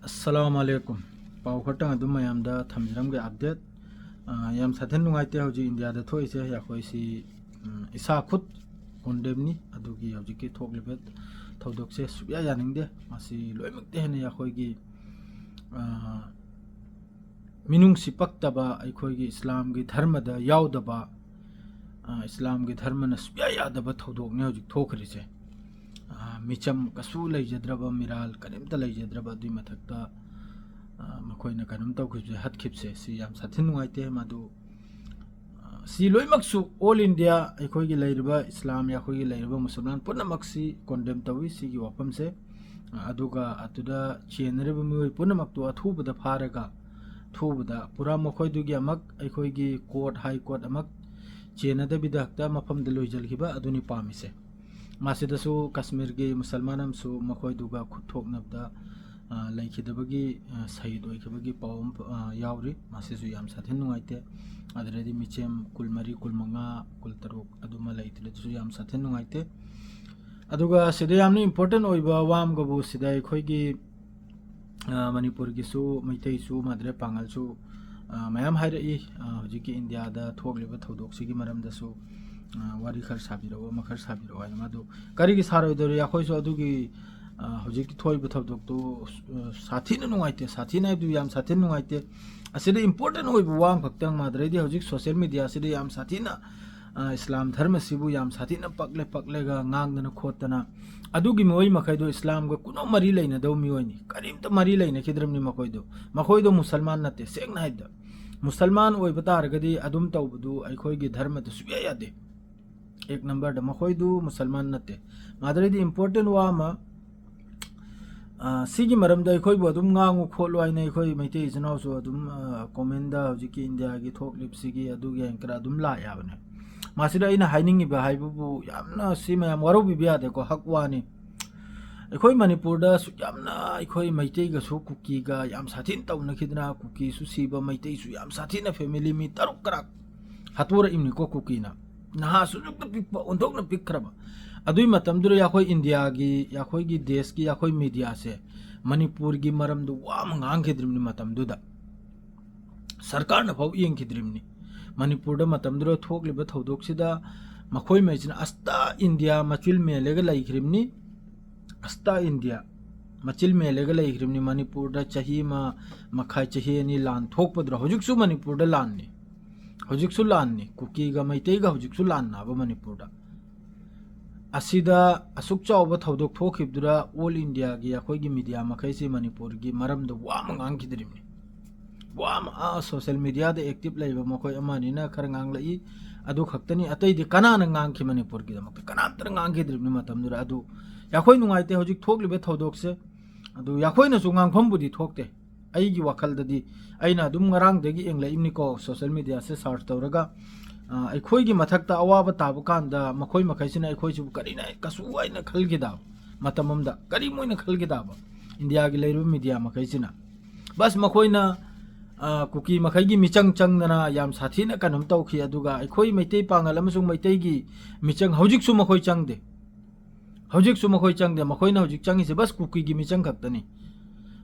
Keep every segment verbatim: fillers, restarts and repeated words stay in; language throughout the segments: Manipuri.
ꯑꯁꯂꯥꯃꯨ ꯑꯂꯩꯀꯨꯝ꯫ ꯄꯥꯎ ꯈꯔꯇꯪ ꯑꯗꯨꯝ ꯃꯌꯥꯝꯗ ꯊꯝꯖꯔꯝꯒꯦ, ꯑꯞꯗꯦꯠ꯫ ꯑ, ꯌꯥꯝ ꯁꯥꯊꯤꯅ ꯅꯨꯡꯉꯥꯏꯇꯦ ꯍꯧꯖꯤꯛ ꯏꯟꯗꯤꯌꯥꯗ ꯊꯣꯛꯏꯁꯦ꯫ ꯑꯩꯈꯣꯏꯁꯤ, ꯎꯝ, ꯏꯁꯥ ꯈꯨꯠ ꯀꯣꯟꯗꯦꯝꯅꯤ꯫ ꯑꯗꯨꯒꯤ ꯍꯧꯖꯤꯛꯀꯤ ꯊꯣꯛꯂꯤꯕ ꯊꯧꯗꯣꯛꯁꯦ ꯁꯨꯛꯌꯥ ꯌꯥꯅꯤꯡꯗꯦ꯫ ꯃꯁꯤ ꯂꯣꯏꯅꯃꯛꯇ ꯍꯦꯟꯅ ꯑꯩꯈꯣꯏꯒꯤ, ꯑ, ꯃꯤꯅꯨꯡꯁꯤ ꯄꯛꯇꯕ, ꯑꯩꯈꯣꯏꯒꯤ ꯏꯁꯂꯥꯝꯒꯤ ꯙꯔꯃꯗ ꯌꯥꯎꯗꯕ, ꯑ, ꯏꯁꯂꯥꯝꯒꯤ ꯙꯔꯃꯅ ꯁꯨꯛꯌꯥ ꯌꯥꯗꯕ ꯊꯧꯗꯣꯛꯅꯤ ꯍꯧꯖꯤꯛ ꯊꯣꯛꯈ꯭ꯔꯤꯁꯦ꯫ ꯑ, ꯃꯤꯆꯝ ꯀꯩꯁꯨ ꯂꯩꯖꯗ꯭ꯔꯕ, ꯃꯤꯔꯥꯜ ꯀꯔꯤꯝꯇ ꯂꯩꯖꯗ꯭ꯔꯕ, ꯑꯗꯨꯏ ꯃꯊꯛꯇ, ꯑ, ꯃꯈꯣꯏꯅ ꯀꯩꯅꯣꯝ ꯇꯧꯈꯤꯕꯁꯦ, ꯍꯠꯈꯤꯕꯁꯦ, ꯁꯤ ꯌꯥꯝ ꯁꯥꯊꯤꯅ ꯅꯨꯡꯉꯥꯏꯇꯦ꯫ ꯃꯗꯨ, ꯑ, ꯁꯤ ꯂꯣꯏꯅꯃꯛꯁꯨ all India ꯑꯩꯈꯣꯏꯒꯤ ꯂꯩꯔꯤꯕ ꯏꯁꯂꯥꯝ, ꯑꯩꯈꯣꯏꯒꯤ ꯂꯩꯔꯤꯕ ꯃꯨꯁꯜꯃꯥꯟ ꯄꯨꯝꯅꯃꯛꯁꯤ ꯀꯣꯟꯗꯦꯝ ꯇꯧꯏ ꯁꯤꯒꯤ ꯋꯥꯐꯝꯁꯦ꯫ ꯑ, ꯑꯗꯨꯒ ꯑꯗꯨꯗ ꯆꯦꯟꯅꯔꯤꯕ ꯃꯤꯑꯣꯏ ꯄꯨꯝꯅꯃꯛꯇꯨ ꯑꯊꯨꯕꯗ ꯐꯥꯔꯒ, ꯊꯨꯕꯗ ꯄꯨꯔꯥ ꯃꯈꯣꯏꯗꯨꯒꯤ ꯑꯃꯛ ꯑꯩꯈꯣꯏꯒꯤ ꯀꯣꯔꯠ, ꯍꯥꯏ ꯀꯣꯔꯠ ꯑꯃꯛ ꯆꯦꯟꯅꯗꯕꯤꯗ ꯍꯦꯛꯇ ꯃꯐꯝꯗ ꯂꯣꯏꯁꯤꯟꯈꯤꯕ ꯑꯗꯨꯅꯤ ꯄꯥꯝꯃꯤꯁꯦ꯫ ꯃꯁꯤꯗꯁꯨ ꯀꯥꯁꯃꯤꯔꯒꯤ ꯃꯨꯁꯜꯃꯥꯟ ꯑꯃꯁꯨ ꯃꯈꯣꯏꯗꯨꯒ ꯈꯨꯠ ꯊꯣꯛꯅꯕꯗ, ꯑ, ꯂꯩꯈꯤꯗꯕꯒꯤ, ꯑ, ꯁꯍꯤꯗ ꯑꯣꯏꯈꯤꯕꯒꯤ ꯄꯥꯎ ꯑꯃ, ꯑ, ꯌꯥꯎꯔꯤ꯫ ꯃꯁꯤꯁꯨ ꯌꯥꯝ ꯁꯥꯊꯤꯅ ꯅꯨꯡꯉꯥꯏꯇꯦ꯫ ꯑꯗꯨꯗꯩꯗꯤ ꯃꯤꯆꯦꯝ ꯀꯨꯟꯃꯔꯤ, ꯀꯨꯟꯃꯉꯥ, ꯀꯨꯟꯇꯔꯨꯛ ꯑꯗꯨꯃ ꯂꯩꯇ꯭ꯔꯦ꯫ ꯑꯗꯨꯁꯨ ꯌꯥꯝ ꯁꯥꯊꯤꯅ ꯅꯨꯡꯉꯥꯏꯇꯦ꯫ ꯑꯗꯨꯒ ꯁꯤꯗ ꯌꯥꯝꯅ important ꯑꯣꯏꯕ ꯋꯥ ꯑꯃꯒꯕꯨ ꯁꯤꯗ ꯑꯩꯈꯣꯏꯒꯤ, ꯑ, ꯃꯅꯤꯄꯨꯔꯒꯤꯁꯨ, ꯃꯩꯇꯩꯁꯨ, ꯃꯥꯗ꯭ꯔꯦ ꯄꯥꯉꯜꯁꯨ, ꯑ, ꯃꯌꯥꯝ ꯍꯥꯏꯔꯛꯏ꯫ ꯑ, ꯍꯧꯖꯤꯛꯀꯤ ꯏꯟꯗꯤꯌꯥꯗ ꯊꯣꯛꯂꯤꯕ ꯊꯧꯗꯣꯛꯁꯤꯒꯤ ꯃꯔꯝꯗꯁꯨ, ꯑ, ꯋꯥꯔꯤ ꯈꯔ ꯁꯥꯕꯤꯔꯛꯑꯣ, ꯑꯃ ꯈꯔ ꯁꯥꯕꯤꯔꯛꯑꯣ ꯍꯥꯏꯅ꯫ ꯃꯗꯨ ꯀꯔꯤꯒꯤ ꯁꯥꯔꯣꯏꯗꯧꯔꯤ? ꯑꯩꯈꯣꯏꯁꯨ ꯑꯗꯨꯒꯤ, ꯑ, ꯍꯧꯖꯤꯛꯀꯤ ꯊꯣꯛꯏꯕ ꯊꯧꯗꯣꯛꯇꯨ, ꯑ, ꯁꯥꯊꯤꯅ ꯅꯨꯡꯉꯥꯏꯇꯦ꯫ ꯁꯥꯊꯤꯅ ꯍꯥꯏꯕꯗꯨ ꯌꯥꯝ ꯁꯥꯊꯤꯅ ꯅꯨꯡꯉꯥꯏꯇꯦ꯫ ꯑꯁꯤꯗ important ꯑꯣꯏꯕ ꯋꯥ ꯑꯃꯈꯛꯇꯪ, ꯃꯥꯗ꯭ꯔꯦꯗꯤ ꯍꯧꯖꯤꯛ social mediaꯁꯤꯗ ꯌꯥꯝ ꯁꯥꯊꯤꯅ, ꯑ, ꯏꯁꯂꯥꯝ ꯙꯔꯃꯁꯤꯕꯨ ꯌꯥꯝ ꯁꯥꯊꯤꯅ ꯄꯛꯂꯦ, ꯄꯛꯂꯦꯒ ꯉꯥꯡꯗꯅ ꯈꯣꯠꯇꯅ, ꯑꯗꯨꯒꯤ ꯃꯤꯑꯣꯏ ꯃꯈꯩꯗꯣ ꯏꯁꯂꯥꯝꯒ ꯀꯨꯅꯣ ꯃꯔꯤ ꯂꯩꯅꯗꯧ ꯃꯤꯑꯣꯏꯅꯤ꯫ ꯀꯔꯤꯝꯇ ꯃꯔꯤ ꯂꯩꯅꯈꯤꯗ꯭ꯔꯕꯅꯤ ꯃꯈꯣꯏꯗꯣ꯫ ꯃꯈꯣꯏꯗꯣ ꯃꯨꯁꯜꯃꯥꯟ ꯅꯠꯇꯦ꯫ ꯁꯦꯡꯅ ꯍꯥꯏꯕꯗ, ꯃꯨꯁꯜꯃꯥꯟ ꯑꯣꯏꯕ ꯇꯥꯔꯒꯗꯤ ꯑꯗꯨꯝ ꯇꯧꯕꯗꯨ ꯑꯩꯈꯣꯏꯒꯤ ꯙꯔꯃꯗ ꯁꯨꯛꯌꯥ ꯌꯥꯗꯦ꯫ ꯑꯦꯛ ꯅꯝꯕꯔꯗ ꯃꯈꯣꯏꯗꯨ ꯃꯨꯁꯜꯃꯥꯟ ꯅꯠꯇꯦ꯫ ꯃꯥꯗ꯭ꯔꯦꯗꯤ important ꯋꯥ ꯑꯃ, ꯑ, ꯁꯤꯒꯤ ꯃꯔꯝꯗ ꯑꯩꯈꯣꯏꯕꯨ ꯑꯗꯨꯝ ꯉꯥꯡꯉꯨ ꯈꯣꯠꯂꯨ ꯍꯥꯏꯅ ꯑꯩꯈꯣꯏ ꯃꯩꯇꯩ ꯏꯆꯤꯟ ꯏꯅꯥꯎꯁꯨ ꯑꯗꯨꯝ, ꯑ, commentꯗ ꯍꯧꯖꯤꯛꯀꯤ ꯏꯟꯗꯤꯌꯥꯒꯤ ꯊꯣꯛꯂꯤꯕꯁꯤꯒꯤ ꯑꯗꯨꯒꯤ ꯑꯪꯀꯔ ꯑꯗꯨꯝ ꯂꯥꯛꯑꯦ ꯍꯥꯏꯕꯅꯦ꯫ ꯃꯁꯤꯗ ꯑꯩꯅ ꯍꯥꯏꯅꯤꯡꯉꯤꯕ ꯍꯥꯏꯕꯕꯨ ꯌꯥꯝꯅ ꯁꯤ ꯃꯌꯥꯝ ꯋꯥꯔꯧꯕꯤꯕ ꯌꯥꯗꯦꯀꯣ, ꯍꯛ ꯋꯥꯅꯤ꯫ ꯑꯩꯈꯣꯏ ꯃꯅꯤꯄꯨꯔꯗ ꯁꯨꯛ ꯌꯥꯝꯅ ꯑꯩꯈꯣꯏ ꯃꯩꯇꯩꯒꯁꯨ ꯀꯨꯀꯤꯒ ꯌꯥꯝ ꯁꯥꯊꯤꯅ ꯇꯧꯅꯈꯤꯗꯅ, ꯀꯨꯀꯤꯁꯨ ꯁꯤꯕ, ꯃꯩꯇꯩꯁꯨ ꯌꯥꯝ ꯁꯥꯊꯤꯅ family ꯃꯤ ꯇꯔꯨꯛ ꯀꯔꯥꯛ ꯍꯥꯠꯇꯣꯔꯛꯏꯕꯅꯤꯀꯣ ꯀꯨꯀꯤꯅ꯫ ꯅꯍꯥꯁꯨ ꯑꯗꯨꯛꯇ ꯄꯤꯛꯄ, ꯑꯣꯟꯊꯣꯛꯅ ꯄꯤꯛꯈ꯭ꯔꯕ꯫ ꯑꯗꯨꯏ ꯃꯇꯝꯗꯨꯗ ꯑꯩꯈꯣꯏ ꯏꯟꯗꯤꯌꯥꯒꯤ, ꯑꯩꯈꯣꯏꯒꯤ ꯗꯦꯁꯀꯤ, ꯑꯩꯈꯣꯏ mediaꯁꯦ ꯃꯅꯤꯄꯨꯔꯒꯤ ꯃꯔꯝꯗ ꯋꯥ ꯑꯃ ꯉꯥꯡꯈꯤꯗ꯭ꯔꯤꯕꯅꯤ ꯃꯇꯝꯗꯨꯗ꯫ ꯁꯔꯀꯥꯔꯅ ꯐꯥꯎ ꯌꯦꯡꯈꯤꯗ꯭ꯔꯤꯕꯅꯤ꯫ ꯃꯅꯤꯄꯨꯔꯗ ꯃꯇꯝꯗꯨꯗ ꯊꯣꯛꯂꯤꯕ ꯊꯧꯗꯣꯛꯁꯤꯗ ꯃꯈꯣꯏꯃꯩꯁꯤꯅ ꯑꯁꯇꯥ ꯏꯟꯗꯤꯌꯥ ꯃꯆꯤꯜ ꯃꯦꯜꯂꯒ ꯂꯩꯈ꯭ꯔꯤꯕꯅꯤ꯫ ꯑꯁꯇꯥ ꯏꯟꯗꯤꯌꯥ ꯃꯆꯤꯜ ꯃꯦꯜꯂꯒ ꯂꯩꯈ꯭ꯔꯤꯕꯅꯤ꯫ ꯃꯅꯤꯄꯨꯔꯗ ꯆꯍꯤ ꯑꯃ ꯃꯈꯥꯏ, ꯆꯍꯤ ꯑꯅꯤ ꯂꯥꯟ ꯊꯣꯛꯄꯗꯨꯗ ꯍꯧꯖꯤꯛꯁꯨ ꯃꯅꯤꯄꯨꯔꯗ ꯂꯥꯟꯅꯤ꯫ ꯍꯧꯖꯤꯛꯁꯨ ꯂꯥꯟꯅꯤ꯫ ꯀꯨꯀꯤꯒ ꯃꯩꯇꯩꯒ ꯍꯧꯖꯤꯛꯁꯨ ꯂꯥꯟꯅꯕ ꯃꯅꯤꯄꯨꯔꯗ꯫ ꯑꯁꯤꯗ ꯑꯁꯨꯛ ꯆꯥꯎꯕ ꯊꯧꯗꯣꯛ ꯊꯣꯛꯈꯤꯕꯗꯨꯗ all Indiaꯒꯤ ꯑꯩꯈꯣꯏꯒꯤ media ꯃꯈꯩꯁꯤ ꯃꯅꯤꯄꯨꯔꯒꯤ ꯃꯔꯝꯗ ꯋꯥ ꯑꯃ ꯉꯥꯡꯈꯤꯗ꯭ꯔꯤꯕꯅꯤ꯫ ꯋꯥ ꯑꯃ, ꯑꯥ, social mediaꯗ active ꯂꯩꯕ ꯃꯈꯣꯏ ꯑꯃ ꯑꯅꯤꯅ ꯈꯔ ꯉꯥꯡꯂꯛꯏ, ꯑꯗꯨ ꯈꯛꯇꯅꯤ꯫ ꯑꯇꯩꯗꯤ ꯀꯅꯥꯅ ꯉꯥꯡꯈꯤ ꯃꯅꯤꯄꯨꯔꯒꯤꯗꯃꯛꯇ? ꯀꯅꯥꯝꯇꯅ ꯉꯥꯡꯈꯤꯗ꯭ꯔꯤꯕꯅꯤ ꯃꯇꯝꯗꯨꯗ꯫ ꯑꯗꯨ ꯌꯥꯈꯣꯏ ꯅꯨꯡꯉꯥꯏꯇꯦ ꯍꯧꯖꯤꯛ ꯊꯣꯛꯂꯤꯕ ꯊꯧꯗꯣꯛꯁꯦ꯫ ꯑꯗꯨ ꯌꯥꯈꯣꯏꯅꯁꯨ ꯉꯥꯡꯐꯝꯕꯨꯗꯤ ꯊꯣꯛꯇꯦ꯫ ꯑꯩꯒꯤ ꯋꯥꯈꯜꯗꯗꯤ, ꯑꯩꯅ ꯑꯗꯨꯝ ꯉꯔꯥꯡꯗꯒꯤ ꯌꯦꯡꯂꯛꯏꯕꯅꯤꯀꯣ, social mediaꯁꯦ search ꯇꯧꯔꯒ, ꯑ, ꯑꯩꯈꯣꯏꯒꯤ ꯃꯊꯛꯇ ꯑꯋꯥꯕ ꯇꯥꯕ ꯀꯥꯟꯗ ꯃꯈꯣꯏ ꯃꯈꯩꯁꯤꯅ ꯑꯩꯈꯣꯏꯁꯤꯕꯨ ꯀꯔꯤꯅ ꯀꯩꯁꯨ ꯍꯥꯏꯅ ꯈꯜꯈꯤꯗꯕ ꯃꯇꯝ ꯑꯃꯗ, ꯀꯔꯤꯝ ꯑꯣꯏꯅ ꯈꯜꯈꯤꯗꯕ ꯏꯟꯗꯤꯌꯥꯒꯤ ꯂꯩꯔꯤꯕ media ꯃꯈꯩꯁꯤꯅ꯫ ꯕꯁ ꯃꯈꯣꯏꯅ, ꯑ, ꯀꯨꯀꯤ ꯃꯈꯩꯒꯤ ꯃꯤꯆꯪ ꯆꯪꯗꯅ ꯌꯥꯝ ꯁꯥꯊꯤꯅ ꯀꯩꯅꯣꯝ ꯇꯧꯈꯤ꯫ ꯑꯗꯨꯒ ꯑꯩꯈꯣꯏ ꯃꯩꯇꯩ ꯄꯥꯉꯜ ꯑꯃꯁꯨꯡ ꯃꯩꯇꯩꯒꯤ ꯃꯤꯆꯪ ꯍꯧꯖꯤꯛꯁꯨ ꯃꯈꯣꯏ ꯆꯪꯗꯦ꯫ ꯍꯧꯖꯤꯛꯁꯨ ꯃꯈꯣꯏ ꯆꯪꯗꯦ꯫ ꯃꯈꯣꯏꯅ ꯍꯧꯖꯤꯛ ꯆꯪꯉꯤꯁꯦ ꯕꯁ ꯀꯨꯀꯤꯒꯤ ꯃꯤꯆꯪ ꯈꯛꯇꯅꯤ꯫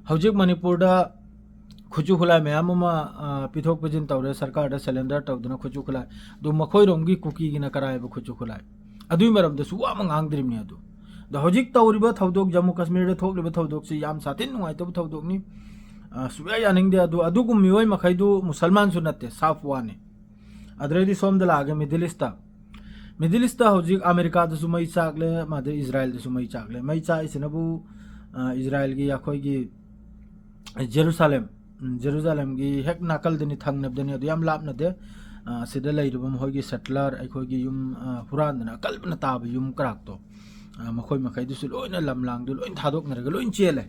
ꯍꯧꯖꯤꯛ ꯃꯅꯤꯄꯨꯔꯗ ꯈꯨꯠꯁꯨ ꯈꯨꯠꯂꯥꯏ ꯃꯌꯥꯝ ꯑꯃ, ꯑ, ꯄꯤꯊꯣꯛ ꯄꯤꯁꯤꯟ ꯇꯧꯔꯦ, ꯁꯔꯀꯥꯔꯗ surrender ꯇꯧꯗꯅ ꯈꯨꯠꯁꯨ ꯈꯨꯠꯂꯥꯏ꯫ ꯑꯗꯨ ꯃꯈꯣꯏꯔꯣꯝꯒꯤ ꯀꯨꯀꯤꯒꯤꯅ ꯀꯔꯥꯏꯕ ꯈꯨꯠꯁꯨ ꯈꯨꯠꯂꯥꯏ? ꯑꯗꯨꯒꯤ ꯃꯔꯝꯗꯁꯨ ꯋꯥ ꯑꯃ ꯉꯥꯡꯗ꯭ꯔꯤꯕꯅꯤ꯫ ꯑꯗꯨ, ꯑꯗꯣ ꯍꯧꯖꯤꯛ ꯇꯧꯔꯤꯕ ꯊꯧꯗꯣꯛ, ꯖꯝꯃꯨ ꯀꯥꯁꯃꯤꯔꯗ ꯊꯣꯛꯂꯤꯕ ꯊꯧꯗꯣꯛꯁꯤ ꯌꯥꯝ ꯁꯥꯊꯤꯅ ꯅꯨꯡꯉꯥꯏꯇꯕ ꯊꯧꯗꯣꯛꯅꯤ꯫ ꯑ, ꯁꯨꯛꯌꯥ ꯌꯥꯅꯤꯡꯗꯦ꯫ ꯑꯗꯨ, ꯑꯗꯨꯒꯨꯝꯕ ꯃꯤꯑꯣꯏ ꯃꯈꯩꯗꯨ ꯃꯨꯁꯜꯃꯥꯟꯁꯨ ꯅꯠꯇꯦ, ꯁꯥꯐ ꯋꯥꯅꯤ꯫ ꯑꯗꯨꯗꯩꯗꯤ ꯁꯣꯝꯗ ꯂꯥꯛꯑꯒꯦ Middle Eastꯇ꯫ Middle Eastꯇ ꯍꯧꯖꯤꯛ ꯑꯃꯦꯔꯤꯀꯥꯗꯁꯨ ꯃꯩ ꯆꯥꯛꯂꯦ, ꯃꯥꯗꯤ ꯏꯖꯔꯥꯏꯜꯗꯁꯨ ꯃꯩ ꯆꯥꯛꯂꯦ꯫ ꯃꯩ ꯆꯥꯛꯏꯁꯤꯅꯕꯨ, ꯑ, ꯏꯖꯔꯥꯏꯜꯒꯤ ꯑꯩꯈꯣꯏꯒꯤ ꯖꯦꯔꯨꯁꯥꯂꯦꯝ, ꯎꯝ, ꯖꯦꯔꯨꯁꯥꯂꯦꯝꯒꯤ ꯍꯦꯛ ꯅꯥꯀꯜꯗꯅꯤ, ꯊꯪꯅꯕꯗꯅꯤ, ꯑꯗꯨ ꯌꯥꯝ ꯂꯥꯞꯅꯗꯦ꯫ ꯑ, ꯁꯤꯗ ꯂꯩꯔꯤꯕ ꯃꯈꯣꯏꯒꯤ settler, ꯑꯩꯈꯣꯏꯒꯤ ꯌꯨꯝ, ꯑ, ꯍꯨꯔꯥꯟꯗꯅ ꯑꯀꯜꯕꯅ ꯇꯥꯕ ꯌꯨꯝ ꯀꯔꯥꯛꯇꯣ, ꯑ, ꯃꯈꯣꯏ ꯃꯈꯩꯗꯨꯁꯨ ꯂꯣꯏꯅ ꯂꯝꯂꯥꯡꯗꯨ ꯂꯣꯏꯅ ꯊꯥꯗꯣꯛꯅꯔꯒ ꯂꯣꯏꯅ ꯆꯦꯜꯂꯦ꯫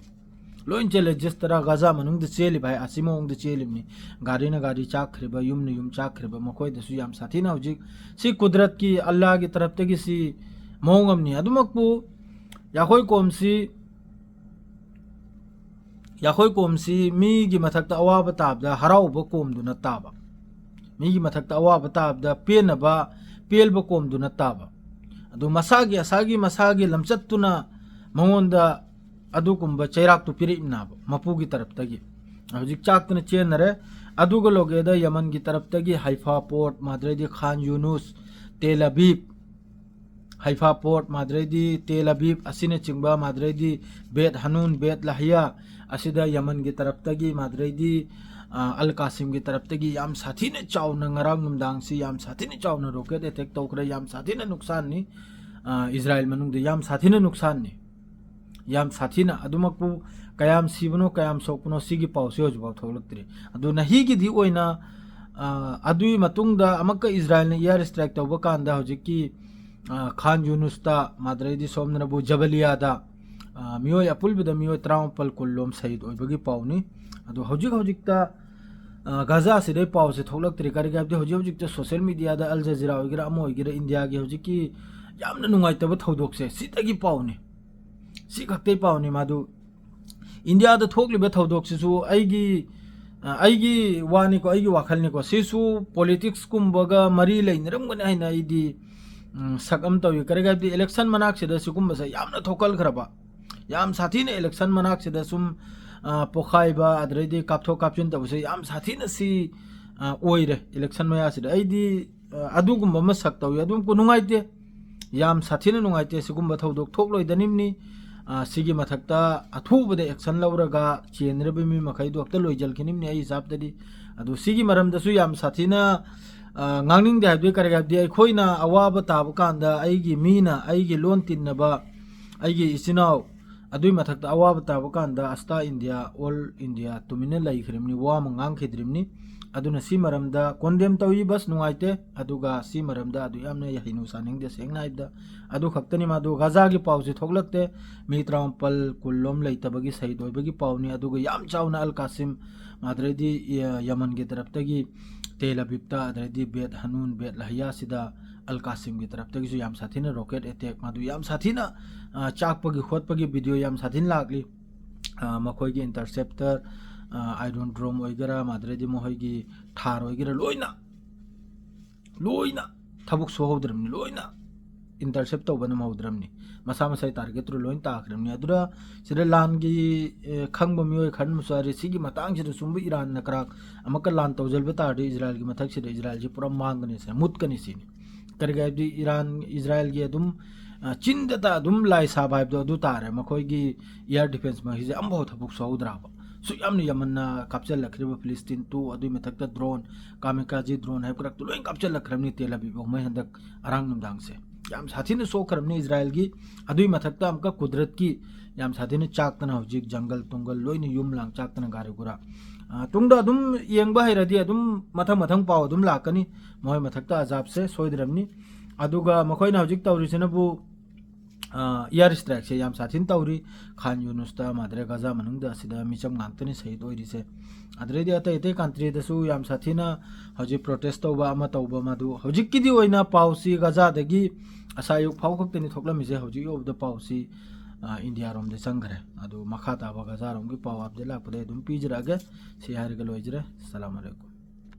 ꯂꯣꯏ ꯆꯦꯜꯂꯦ꯫ ꯖꯤꯁ ꯇꯔꯥ ꯒꯥꯖꯥ ꯃꯅꯨꯡꯗ ꯆꯦꯜꯂꯤꯕ ꯍꯥꯏ ꯑꯁꯤ ꯃꯑꯣꯡꯗ ꯆꯦꯜꯂꯤꯕꯅꯤ꯫ ꯒꯥꯔꯤꯅ ꯒꯥꯔꯤ ꯆꯥꯛꯈ꯭ꯔꯤꯕ, ꯌꯨꯝꯅ ꯌꯨꯝ ꯆꯥꯛꯈ꯭ꯔꯤꯕ, ꯃꯈꯣꯏꯗꯁꯨ ꯌꯥꯝ ꯁꯥꯊꯤꯅ ꯍꯧꯖꯤꯛ ꯁꯤ ꯀꯨꯗꯔꯠꯀꯤ, ꯑꯜꯂꯥꯒꯤ ꯇꯔꯞꯇꯒꯤ ꯁꯤ ꯃꯑꯣꯡ ꯑꯃꯅꯤ꯫ ꯑꯗꯨꯃꯛꯄꯨ ꯌꯥꯈꯣꯏ ꯀꯣꯝꯁꯤ, ꯌꯥꯈꯣꯏ ꯀꯣꯝꯁꯤ ꯃꯤꯒꯤ ꯃꯊꯛꯇ ꯑꯋꯥꯕ ꯇꯥꯕꯗ ꯍꯔꯥꯎꯕ ꯀꯣꯝꯗꯨꯅ ꯇꯥꯕ, ꯃꯤꯒꯤ ꯃꯊꯛꯇ ꯑꯋꯥꯕ ꯇꯥꯕꯗ ꯄꯦꯟꯅꯕ, ꯄꯦꯜꯕ ꯀꯣꯝꯗꯨꯅ ꯇꯥꯕ꯫ ꯑꯗꯨ ꯃꯁꯥꯒꯤ, ꯑꯁꯥꯒꯤ, ꯃꯁꯥꯒꯤ ꯂꯝꯆꯠꯇꯨꯅ ꯃꯉꯣꯟꯗ ꯑꯗꯨꯒꯨꯝꯕ ꯆꯩꯔꯥꯛꯇꯨ ꯄꯤꯔꯛꯏꯕꯅꯦꯕ ꯃꯄꯨꯒꯤ ꯇꯔꯞꯇꯒꯤ꯫ ꯍꯧꯖꯤꯛ ꯆꯥꯛꯇꯅ ꯆꯦꯟꯅꯔꯦ꯫ ꯑꯗꯨꯒ ꯂꯣꯒꯦꯗ ꯌꯃꯟꯒꯤ ꯇꯔꯞꯇꯒꯤ ꯍꯥꯏꯐꯥ ꯄꯣꯔꯠ, ꯃꯥꯗ꯭ꯔꯩꯗꯤ ꯈꯥꯟ ꯌꯨꯅꯨꯁ, ꯇꯦꯜ ꯑꯕꯤꯕ, ꯍꯥꯏꯐꯥ ꯄꯣꯔꯠ, ꯃꯥꯗ꯭ꯔꯩꯗꯤ ꯇꯦꯜ ꯑꯕꯤꯕ ꯑꯁꯤꯅꯆꯤꯡꯕ, ꯃꯥꯗ꯭ꯔꯩꯗꯤ ꯕꯦꯠ ꯍꯅꯨꯟ, ꯕꯦꯠ ꯂꯍꯤꯌꯥ ꯑꯁꯤꯗ ꯌꯃꯟꯒꯤ ꯇꯔꯞꯇꯒꯤ, ꯃꯥꯗ꯭ꯔꯩꯗꯤ, ꯑ, ꯑꯜ ꯀꯥꯁꯤꯝꯒꯤ ꯇꯔꯞꯇꯒꯤ ꯌꯥꯝ ꯁꯥꯊꯤꯅ ꯆꯥꯎꯅ ꯉꯔꯥꯡ ꯅꯨꯡꯗꯥꯡꯁꯤ ꯌꯥꯝ ꯁꯥꯊꯤꯅ ꯆꯥꯎꯅ ꯔꯣꯀꯦꯠ ꯑꯦꯇꯦꯛ ꯇꯧꯈ꯭ꯔꯦ꯫ ꯌꯥꯝ ꯁꯥꯊꯤꯅ ꯅꯨꯡꯁꯥꯟꯅꯤ꯫ ꯑ, ꯏꯖꯔꯥꯏꯜ ꯃꯅꯨꯡꯗ ꯌꯥꯝ ꯁꯥꯊꯤꯅ ꯅꯨꯡꯁꯥꯟꯅꯤ꯫ ꯌꯥꯝ ꯁꯥꯊꯤꯅ꯫ ꯑꯗꯨꯃꯛꯄꯨ ꯀꯌꯥꯝ ꯁꯤꯕꯅꯣ, ꯀꯌꯥꯝ ꯁꯣꯛꯄꯅꯣ, ꯁꯤꯒꯤ ꯄꯥꯎꯁꯤ ꯍꯧꯖꯤꯛꯐꯥꯎ ꯊꯣꯛꯂꯛꯇ꯭ꯔꯤ꯫ ꯑꯗꯨ ꯅꯍꯤꯒꯤꯗꯤ ꯑꯣꯏꯅ, ꯑ, ꯑꯗꯨꯒꯤ ꯃꯇꯨꯡꯗ ꯑꯃꯨꯛꯀ ꯏꯖꯔꯥꯏꯜꯅ ꯏꯌꯥꯔ ꯁ꯭ꯇ꯭ꯔꯥꯏꯛ ꯇꯧꯕ ꯀꯥꯟꯗ ꯍꯧꯖꯤꯛꯀꯤ, ꯑ, ꯈꯥꯟ ꯌꯨꯅꯨꯁꯇ, ꯃꯥꯗ꯭ꯔꯩꯗꯤ ꯁꯣꯝꯗꯅꯕꯨ ꯖꯕꯂꯤꯌꯥꯗ, ꯑ, ꯃꯤꯑꯣꯏ ꯑꯄꯨꯟꯕꯗ ꯃꯤꯑꯣꯏ ꯇꯔꯥꯃꯥꯄꯜ ꯀꯨꯟ ꯂꯣꯝ ꯁꯍꯤꯗ ꯑꯣꯏꯕꯒꯤ ꯄꯥꯎꯅꯤ꯫ ꯑꯗꯨ ꯍꯧꯖꯤꯛ ꯍꯧꯖꯤꯛꯇ, ꯑ, ꯒꯥꯖꯥꯁꯤꯗꯩ ꯄꯥꯎꯁꯦ ꯊꯣꯛꯂꯛꯇ꯭ꯔꯤ꯫ ꯀꯔꯤꯒꯤ ꯍꯥꯏꯕꯗꯤ ꯍꯧꯖꯤꯛ ꯍꯧꯖꯤꯛꯇ ꯁꯣꯁꯦꯜ ꯃꯤꯗꯤꯌꯥꯗ ꯑꯜ ꯖꯖꯤꯔꯥ ꯑꯣꯏꯒꯦꯔꯥ ꯑꯃ ꯑꯣꯏꯒꯦꯔꯥ ꯏꯟꯗꯤꯌꯥꯒꯤ ꯍꯧꯖꯤꯛꯀꯤ ꯌꯥꯝꯅ ꯅꯨꯡꯉꯥꯏꯇꯕ ꯊꯧꯗꯣꯛꯁꯦ ꯁꯤꯗꯒꯤ ꯄꯥꯎꯅꯤ꯫ ꯁꯤ ꯈꯛꯇꯩ ꯄꯥꯎꯅꯤ꯫ ꯃꯥꯗꯨ ꯏꯟꯗꯤꯌꯥꯗ ꯊꯣꯛꯂꯤꯕ ꯊꯧꯗꯣꯛꯁꯤꯁꯨ ꯑꯩꯒꯤ, ꯑ, ꯑꯩꯒꯤ ꯋꯥꯅꯤꯀꯣ, ꯑꯩꯒꯤ ꯋꯥꯈꯜꯅꯤꯀꯣ, ꯁꯤꯁꯨ ꯄꯣꯂꯤꯇꯤꯛꯁꯀꯨꯝꯕꯒ ꯃꯔꯤ ꯂꯩꯅꯔꯝꯒꯅꯤ ꯍꯥꯏꯅ ꯑꯩꯗꯤ, ꯎꯝ, ꯁꯛ ꯑꯃ ꯇꯧꯏ꯫ ꯀꯔꯤꯒꯤ ꯍꯥꯏꯕꯗꯤ ꯏꯂꯦꯛꯁꯟ ꯃꯅꯥꯛꯁꯤꯗ ꯁꯤꯒꯨꯝꯕꯁꯦ ꯌꯥꯝꯅ ꯊꯣꯛꯀꯟꯈ꯭ꯔꯕ, ꯌꯥꯝ ꯁꯥꯊꯤꯅ ꯏꯂꯦꯛꯁꯟ ꯃꯅꯥꯛꯁꯤꯗ ꯁꯨꯝ, ꯑ, ꯄꯣꯈꯥꯏꯕ ꯑꯗꯩꯗꯤ ꯀꯥꯞꯊꯣꯛ ꯀꯥꯞꯁꯤꯟ ꯇꯧꯕꯁꯦ ꯌꯥꯝ ꯁꯥꯊꯤꯅ ꯁꯤ, ꯑ, ꯑꯣꯏꯔꯦ ꯏꯂꯦꯛꯁꯟ ꯃꯌꯥꯁꯤꯗ꯫ ꯑꯩꯗꯤ, ꯑ, ꯑꯗꯨꯒꯨꯝꯕ ꯑꯃ ꯁꯛ ꯇꯧꯏ꯫ ꯑꯗꯨꯝ ꯅꯨꯡꯉꯥꯏꯇꯦ, ꯌꯥꯝ ꯁꯥꯊꯤꯅ ꯅꯨꯡꯉꯥꯏꯇꯦ꯫ ꯁꯤꯒꯨꯝꯕ ꯊꯧꯗꯣꯛ ꯊꯣꯛꯂꯣꯏꯗꯅꯤꯝꯅꯤ꯫ ꯑ, ꯁꯤꯒꯤ ꯃꯊꯛꯇ ꯑꯊꯨꯕꯗ ꯑꯦꯛꯁꯟ ꯂꯧꯔꯒ ꯆꯦꯟꯗ꯭ꯔꯕ ꯃꯤ ꯃꯈꯩꯗꯣ ꯍꯦꯛꯇ ꯂꯣꯏꯖꯜꯈꯤꯅꯤꯝꯅꯤ ꯑꯩ ꯍꯤꯁꯥꯞꯇꯗꯤ꯫ ꯑꯗꯨ ꯁꯤꯒꯤ ꯃꯔꯝꯗꯁꯨ ꯌꯥꯝ ꯁꯥꯊꯤꯅ, ꯑ, ꯉꯥꯡꯅꯤꯡꯗꯦ ꯍꯥꯏꯕꯗꯤ ꯀꯔꯤꯒꯤ ꯍꯥꯏꯕꯗꯤ ꯑꯩꯈꯣꯏꯅ ꯑꯋꯥꯕ ꯇꯥꯕ ꯀꯥꯟꯗ ꯑꯩꯒꯤ ꯃꯤꯅ, ꯑꯩꯒꯤ ꯂꯣꯟ ꯇꯤꯟꯅꯕ, ꯑꯩꯒꯤ ꯏꯆꯤꯟ ꯏꯅꯥꯎ, ꯑꯗꯨꯏ ꯃꯊꯛꯇ ꯑꯋꯥꯕ ꯇꯥꯕ ꯀꯥꯟꯗ ꯑꯁꯇꯥ ꯏꯟꯗꯤꯌꯥ, ꯑꯣꯜ ꯏꯟꯗꯤꯌꯥ ꯇꯨꯃꯤꯟꯅ ꯂꯩꯈ꯭ꯔꯤꯕꯅꯤ, ꯋꯥ ꯑꯃ ꯉꯥꯡꯈꯤꯗ꯭ꯔꯤꯕꯅꯤ꯫ ꯑꯗꯨꯅ ꯁꯤ ꯃꯔꯝꯗ ꯀꯣꯟꯗꯦꯝ ꯇꯧꯏ, ꯕꯁ ꯅꯨꯡꯉꯥꯏꯇꯦ꯫ ꯑꯗꯨꯒ ꯁꯤ ꯃꯔꯝꯗ ꯑꯗꯨ ꯌꯥꯝꯅ ꯍꯩꯅꯨ ꯁꯥꯅꯤꯡꯗꯦ, ꯁꯦꯡꯅ ꯍꯥꯏꯕꯗ꯫ ꯑꯗꯨ ꯈꯛꯇꯅꯤ꯫ ꯃꯥꯗꯨ ꯒꯥꯖꯥꯒꯤ ꯄꯥꯎꯁꯤ ꯊꯣꯛꯂꯛꯇꯦ꯫ ꯃꯤ ꯇꯔꯥꯃꯥꯄꯜ ꯀꯨꯟ ꯂꯣꯝ ꯂꯩꯇꯕꯒꯤ ꯁꯍꯤꯗ ꯑꯣꯏꯕꯒꯤ ꯄꯥꯎꯅꯤ꯫ ꯑꯗꯨꯒ ꯌꯥꯝ ꯆꯥꯎꯅ ꯑꯜ ꯀꯥꯁꯤꯝ, ꯑꯗꯩꯗꯤ, ꯑ, ꯌꯃꯟꯒꯤ ꯇꯔꯞꯇꯒꯤ ꯇꯦꯜ ꯑꯕꯤꯕꯇ, ꯑꯗꯩꯗꯤ ꯕꯦꯠ ꯍꯅꯨꯟ, ꯕꯦꯠ ꯂꯍꯤꯌꯥꯁꯤꯗ ꯑꯜ ꯀꯥꯁꯤꯝꯒꯤ ꯇꯔꯞꯇꯒꯤꯁꯨ ꯌꯥꯝ ꯁꯥꯊꯤꯅ ꯔꯣꯀꯦꯠ ꯑꯦꯇꯦꯛ, ꯃꯗꯨ ꯌꯥꯝ ꯁꯥꯊꯤꯅ, ꯑ, ꯆꯥꯛꯄꯒꯤ ꯈꯣꯠꯄꯒꯤ ꯚꯤꯗꯤꯑꯣ ꯌꯥꯝ ꯁꯥꯊꯤꯅ ꯂꯥꯛꯂꯤ꯫ ꯑ, ꯃꯈꯣꯏꯒꯤ ꯏꯟꯇꯔꯁꯦꯞꯇꯔ, ꯑ, ꯑꯥꯏꯔꯣꯟ ꯗ꯭ꯔꯣꯝ ꯑꯣꯏꯒꯦꯔꯥ, ꯃꯗꯨꯗꯩꯗꯤ ꯃꯈꯣꯏꯒꯤ ꯊꯥꯔ ꯑꯣꯏꯒꯦꯔꯥ, ꯂꯣꯏꯅ, ꯂꯣꯏꯅ ꯊꯕꯛ ꯁꯨꯍꯧꯗ꯭ꯔꯕꯅꯤ, ꯂꯣꯏꯅ intercept ꯇꯧꯕ ꯉꯝꯍꯧꯗ꯭ꯔꯕꯅꯤ꯫ ꯃꯁꯥ ꯃꯁꯥꯒꯤ target ꯇꯨ ꯂꯣꯏ ꯇꯥꯈ꯭ꯔꯕꯅꯤ꯫ ꯑꯗꯨꯗ ꯁꯤꯗ ꯂꯥꯟꯒꯤ, ꯑꯦ, ꯈꯪꯕ ꯃꯤꯑꯣꯏ ꯈꯔꯅꯁꯨ ꯍꯥꯏꯔꯤ, ꯁꯤꯒꯤ ꯃꯇꯥꯡꯁꯤꯗ ꯁꯨꯝꯕ ꯏꯔꯥꯟꯅ ꯀꯔꯥꯛ ꯑꯃꯨꯛꯀ ꯂꯥꯟ ꯇꯧꯁꯤꯟꯕ ꯇꯥꯔꯗꯤ ꯏꯖꯔꯥꯏꯜꯒꯤ ꯃꯊꯛꯁꯤꯗ ꯏꯖꯔꯥꯏꯜꯁꯤ ꯄꯨꯔꯥ ꯃꯥꯡꯒꯅꯤ ꯁꯤꯅꯤ, ꯃꯨꯠꯀꯅꯤ ꯁꯤꯅꯤ꯫ ꯀꯔꯤꯒꯤ ꯍꯥꯏꯕꯗꯤ ꯏꯔꯥꯟ, ꯏꯖꯔꯥꯏꯜꯒꯤ ꯑꯗꯨꯝ, ꯑ, ꯆꯤꯟꯗꯇ ꯑꯗꯨꯝ ꯂꯥꯏ ꯁꯥꯕ ꯍꯥꯏꯕꯗꯣ ꯑꯗꯨ ꯇꯥꯔꯦ꯫ ꯃꯈꯣꯏꯒꯤ air defense ꯃꯈꯩꯁꯦ ꯑꯃꯐꯥꯎ ꯊꯕꯛ ꯁꯨꯍꯧꯗ꯭ꯔꯕ꯫ ꯁꯨꯛ ꯌꯥꯝꯅ ꯌꯥꯝꯃꯟꯅ ꯀꯥꯞꯆꯜꯂꯛꯈ꯭ꯔꯤꯕ ꯐꯤꯂꯤꯁꯇꯤꯟ ꯇꯨ, ꯑꯗꯨꯒꯤ ꯃꯊꯛꯇ drone, kamikaze drone ꯍꯥꯏꯕ ꯀꯔꯥꯛꯇꯨ ꯂꯣꯏ ꯀꯥꯞꯆꯜꯂꯛꯈ꯭ꯔꯕꯅꯤ ꯇꯦꯜ ꯑꯕꯤꯕ ꯃꯣꯏ ꯍꯟꯗꯛ ꯑꯔꯥꯡ ꯅꯨꯡꯗꯥꯡꯁꯦ꯫ ꯌꯥꯝ ꯁꯥꯊꯤꯅ ꯁꯣꯛꯈ꯭ꯔꯕꯅꯤ ꯏꯖꯔꯥꯏꯜꯒꯤ꯫ ꯑꯗꯨꯒꯤ ꯃꯊꯛꯇ ꯑꯃꯨꯛꯀ ꯀꯨꯗꯔꯠꯀꯤ ꯌꯥꯝ ꯁꯥꯊꯤꯅ ꯆꯥꯛꯇꯅ ꯍꯧꯖꯤꯛ ꯖꯪꯒꯜ ꯇꯨꯡꯒꯜ ꯂꯣꯏꯅ ꯌꯨꯝ ꯂꯥꯡ ꯆꯥꯛꯇꯅ ꯒꯥꯔꯤ ꯒꯨꯔꯥ꯫ ꯑ, ꯇꯨꯡꯗ ꯑꯗꯨꯝ ꯌꯦꯡꯕ ꯍꯩꯔꯗꯤ ꯑꯗꯨꯝ ꯃꯊꯪ ꯃꯊꯪ ꯄꯥꯎ ꯑꯗꯨꯝ ꯂꯥꯛꯀꯅꯤ꯫ ꯃꯈꯣꯏ ꯃꯊꯛꯇ ꯑꯖꯥꯕꯁꯦ ꯁꯣꯏꯗ꯭ꯔꯕꯅꯤ꯫ ꯑꯗꯨꯒ ꯃꯈꯣꯏꯅ ꯍꯧꯖꯤꯛ ꯇꯧꯔꯤꯁꯤꯅꯕꯨ, ꯑ, air strikeꯁꯦ ꯌꯥꯝ ꯁꯥꯊꯤꯅ ꯇꯧꯔꯤ꯫ ꯈꯥꯟ ꯌꯨꯅꯨꯁꯇ, ꯃꯥꯗ꯭ꯔꯦ ꯒꯖꯥ ꯃꯅꯨꯡꯗ ꯑꯁꯤꯗ ꯃꯤꯆꯝ ꯉꯥꯛꯇꯅꯤ ꯁꯍꯤꯗ ꯑꯣꯏꯔꯤꯁꯦ꯫ ꯑꯗꯨꯗꯩꯗꯤ ꯑꯇꯩ ꯑꯇꯩ countryꯗꯁꯨ ꯌꯥꯝ ꯁꯥꯊꯤꯅ ꯍꯧꯖꯤꯛ protest ꯇꯧꯕ ꯑꯃ ꯇꯧꯕ ꯃꯗꯨ ꯍꯧꯖꯤꯛꯀꯤꯗꯤ ꯑꯣꯏꯅ ꯄꯥꯎꯁꯤ ꯒꯖꯥꯗꯒꯤ ꯑꯁꯥ ꯑꯌꯨꯛ ꯐꯥꯎ ꯈꯛꯇꯅꯤ ꯊꯣꯛꯂꯝꯃꯤꯁꯦ꯫ ꯍꯧꯖꯤꯛ ꯌꯧꯕꯗ ꯄꯥꯎꯁꯤ, ꯑ, ꯏꯟꯗꯤꯌꯥꯔꯣꯝꯗ ꯆꯪꯈ꯭ꯔꯦ꯫ ꯑꯗꯨ ꯃꯈꯥ ꯇꯥꯕ ꯒꯖꯥꯔꯣꯝꯒꯤ ꯄꯥꯎ update ꯂꯥꯛꯄꯗ ꯑꯩ ꯑꯗꯨꯝ ꯄꯤꯖꯔꯛꯑꯒꯦ꯫ ꯁꯤ ꯍꯥꯏꯔꯒ ꯂꯣꯏꯖꯔꯦ꯫ ꯑꯁꯂꯥꯃꯨ ꯑꯂꯩꯀꯨꯝ꯫